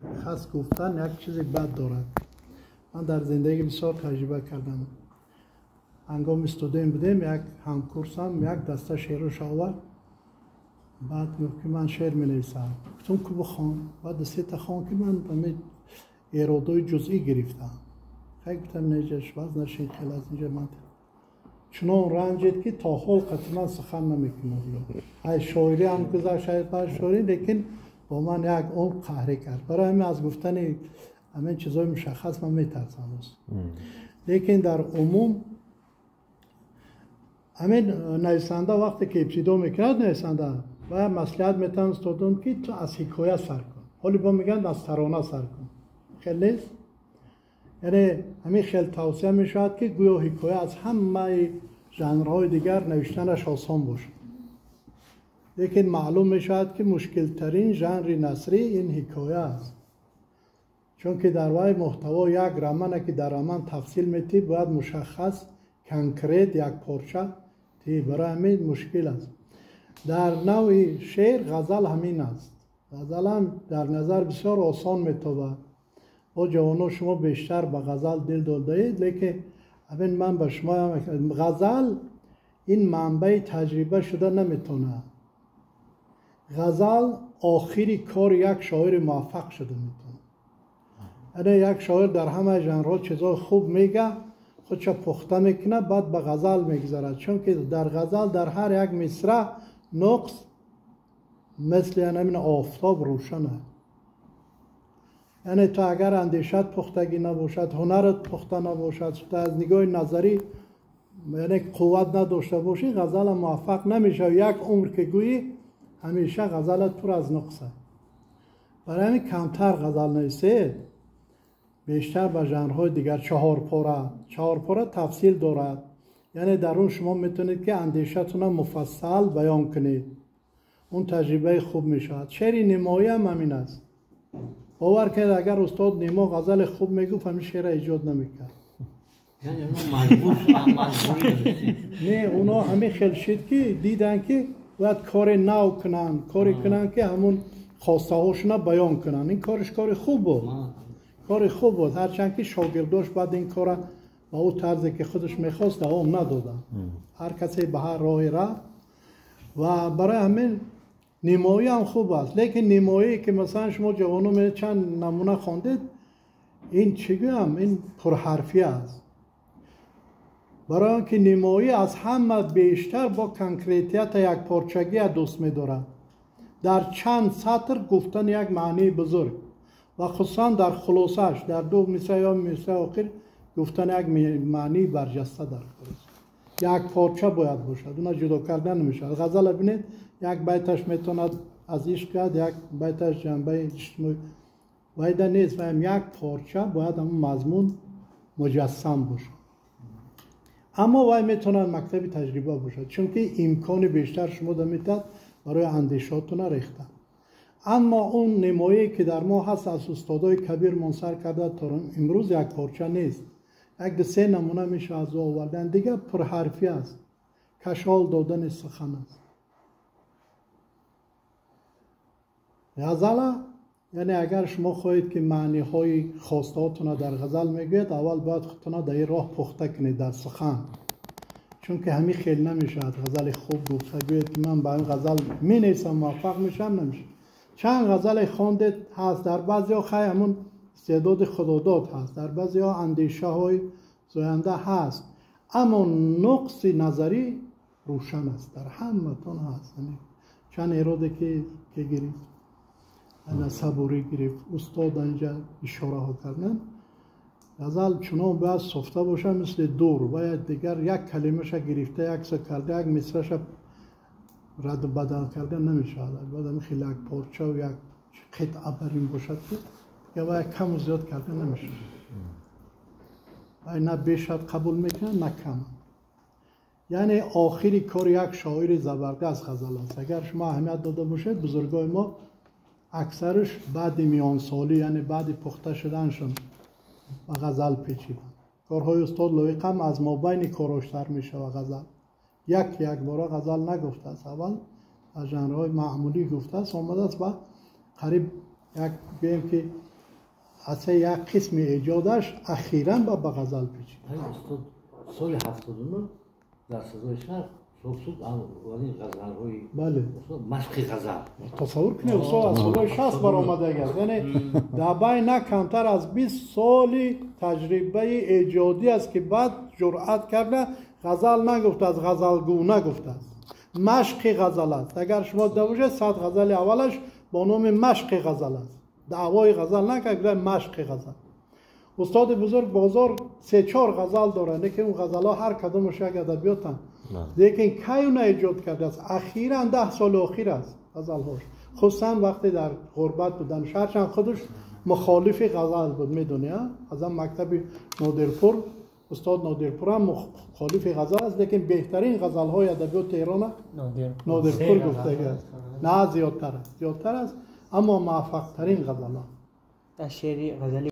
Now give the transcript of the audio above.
Хас гуфтан як чизи бад дорад. Ман дар зиндагӣ бисёр таҷриба кардам. Ҳангоми студент будем, як ҳамкурсам як даста шеърош овард. Баъд гуфт, ки ман шеър менависам. Гуфтам, ку бихон. Баъд сета хон, ки ман ҳамин эродои ҷузъӣ гирифтам. Хай, гуфтам, неҷаш вазнаш ин хел аст, инҷа ман чунон ранҷид, ки то ҳол қатъи ман сухан намекунад. Ай шоирӣ ҳам гузашт, ай бар шоирӣ, лекин бо ман як умр қаҳрӣ кард. Барои ҳамин аз гуфтани ҳамин чизҳои мушаххас ман метарсам. Лекин дар умум ҳамин нависанда вақте ки ибтидо мекунад, нависанда ва маслиҳат метавон устодон, ки ту аз ҳикоя сар кун. Ҳоли бо мегӯянд, аз тарона сар кун. Хел нест? Яъне ҳамин хел тавсия мешавад, ки гӯё ҳикоя аз ҳамаи жанрҳои дигар навиштанаш осон бошад. Лекин маълум мешавад, ки мушкилтарин жанри насрӣ ин ҳикоя аст, чунки дар вай муҳтаво як романе, ки дар роман тафсил метӣ, бояд мушаххас, конкрет, якпорча тӣ. Барои ҳамин мушкил аст. Дар навъи шеър ғазал ҳамин аст. Ғазалам дар назар бисёр осон метобад. Бо ҷавоно шумо бештар ба ғазал дил додаед, лекин ҳамин ман ба шумо ғазал ин манбаи таҷриба шуда наметавонад. Ғазал охири кори як шоири муваффақ шуда метавонад. Яъне як шоир дар ҳамаи жанрҳо чизҳои хуб мега, худша пухта мекунад, баъд ба ғазал мегузарад, чунки дар ғазал дар ҳар як мисра нуқс мисли ҳамин офтоб рӯшан аст. Яъне ту агар андешат пухтагӣ набошад, ҳунарат пухта набошад, ту аз нигоҳи назарӣ яъне қувват надошта бошӣ, ғазала муваффақ намешавӣ. Як умр ки гӯӣ, ҳамеша ғазалат пур аз нуқс аст. Барои ҳамин камтар ғазал нависед, бештар ба жанрҳои дигар. Чаҳорпора, чаҳорпора тафсил дорад, яъне дар он шумо метавонед, ки андешатонро муфассал баён кунед. Он таҷрибаи хуб мешавад. Шеъри нимоӣ ҳам ҳамин аст. Бовар кунед, агар устод Нимо ғазали хуб мегуфт, ҳамин шеърро эҷод намекард. Не, оно ҳамин хел шид, ки диданд, ки бояд кори нав кунанд, коре кунанд, ки ҳамун хостаҳошона баён кунанд. Ин кориш кори хуб буд, кори хуб буд, ҳарчанд ки шогирдош баъд ин кора ба ӯ тарзе, ки худаш мехост, давом надоданд. Ҳар касе ба ҳар роҳе рафт. Ва барои ҳамин нимоӣ ҳам хуб аст. Лекин нимоие, ки масалан шумо ҷавоно чанд намуна хондед, ин чӣ гӯям, ин пурҳарфӣ аст. Барои он ки нимоӣ аз ҳама бештар бо конкретията, якпорчагия дӯст медорад, дар чанд сатр гуфтани як маънии бузург ва хусусан дар хулосааш, дар ду мисра ё мисраи охир гуфтани як маънии барҷаста дар кор аст. Як порча бояд бошад, уна ҷудо кардан намешавад. Ғазала бинед, як байташ метавонад аз ишқ гӯяд, як байташ ҷанбаи иҷтимоӣ вайда нест. Ваям як порча бояд ҳамун мазмун муҷассам бошад. Аммо вай метавонад мактаби таҷриба бошад, чунки имкони бештар шумо метавад барои андешаотона рехта. Аммо он нимоие, ки дар мо ҳаст, аз устодои кабирмон сар карда то имрӯз, як порча нест. Як ду се намуна мешавад аз ӯ овардан, дигар пурҳарфӣ аст, кашол додани сухан аст. Ғазала, яъне агар шумо хоҳед, ки маъниҳои хостаҳотонро дар ғазал мегӯяд, аввал бояд худтонро дар ин роҳ пухта кунед дар сухан, чунки ҳамин хел намешавад ғазали хуб гуфта. Гӯяд, ки ман ба ин ғазал менависам, муваффақ мешавам, намешавам. Чанд ғазале хондед, ҳаст. Дар баъзеҳо хай ҳамун истеъдоди худодод ҳаст, дар баъзеҳо андешаҳои зоянда ҳаст, аммо нуқси назарӣ рӯшан аст, дар ҳаматон ҳаст. Чанд эроде ки гирифт, ана сабурӣ гирифт, устод анҷа ишораҳо карданд. Ғазал чунон бояд софта бошад, мисли дур, бояд дигар як калимаша гирифта, як са карда, як мисраша раду бадал карда намешавад. Бояд ҳамин хеле як порчаву як қитъа бар ин бошад, ки дигар бояд каму зиёд карда намешавад. Вай на бешад қабул мекунад, на кам. Яъне охири кори як шоири забардаст ғазал аст. Агар шумо аҳамият дода бошед, бузургои мо аксараш баъди миёнсолӣ, яъне баъди пухта шуданшон ба ғазал печиданд. Корҳои устод Лоиқ ҳам аз мобайни короштар мешавад ғазал. Як якбора ғазал нагуфтааст, аввал аз жанрҳои маъмулӣ гуфтааст, омадааст ва қариб як гӯем, ки Аслан як қисми эҷодаш ахиран ба ғазал печид. Устод, соли 79 дар Садои Шарқ чоп шуд аввалин ғазалҳои бале «Машқи ғазал». Тасаввур кунед, устод аз солҳои 60 баромадагӣ аст, яъне дар байн на камтар аз 20 соли таҷрибаи эҷодӣ аст, ки баъд ҷуръат карда ғазал нагуфтааст, ғазалгуна гуфтааст. «Машқи ғазал» аст. Агар шумо дида бошед, 100 ғазали аввалаш бо номи «Машқи ғазал» аст. Даъвои ғазал накард, машқи ғазал. Устоди бузург бозор се чор ғазал дорад, лекин он ғазалҳо ҳар кадомаш як адабиётанд. Лекин кай уна эҷод кардааст? Ахиран, 10 соли охир аст ғазалҳош, хусусан вақте дар ғурбат будан. Ҳарчанд худаш мухолифи ғазал буд, медони, аз он мактаби Нодирпур, устод Нодирпур ҳам мухолифи ғазал аст, лекин беҳтарин ғазалҳои адабиёти Эрона Нодирпур гуфтагӣ аст. На, зиёдтар аст, зиёдтар аст, аммо муваффақтарин ғазалҳо дар шеъри ғазали